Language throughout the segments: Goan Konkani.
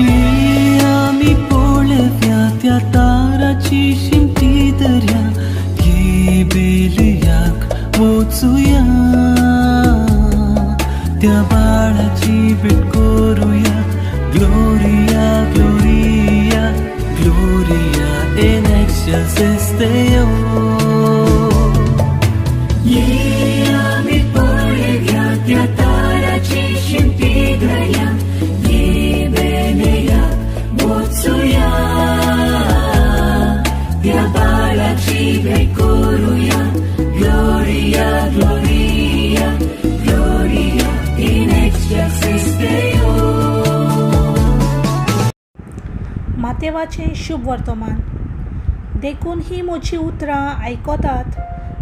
ये आमी पळोवया त्या ताराची शिमटी दर्या, ये बेलयाक वचुया, त्या बाळाची भेट करुया. Gloria, Gloria, Gloria in excelsis Deo. ये आमी पळोवया त्या ताराची शिमटी दर्या, ये बेलयाक वचुया, त्या बाळाची भेट करुया. Gloria, Gloria, Gloria in excelsis Deo. मातेवाचें शुभ वर्तमान. देखून हीं म्हजीं उतरां आयकतात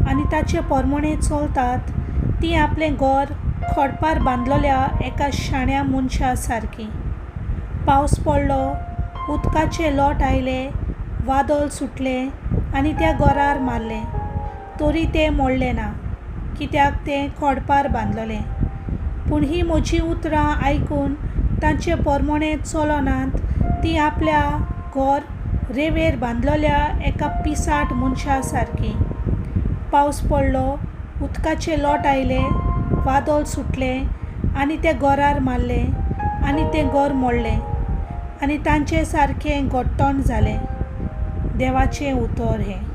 आनी ताचे पोरमोणे चलतात तीं आपलें घर खडपार बांदलेल्या एका शाण्या मनशा सारकीं. पावस पडलो, उदकाचे लोट आयले, वादळ सुटलें आनी त्या घरार मारलें, तरी तें मोडलें ना, कित्याक तें खडपार बांदलेलें. पूण हीं म्हजीं उतरां आयकून तांचे पोरमोणे चलनात तीं आपल्या घर रेंवेर बांदलेल्या एका पिसाट मनशा सारकीं. पावस पडलो, उदकाचे लोट आयले, वादळ सुटलें आनी तें घरार मारलें आनी तें घर मोडलें आनी तांचें सारकें घट्टण जालें. देवाचें उतर हें.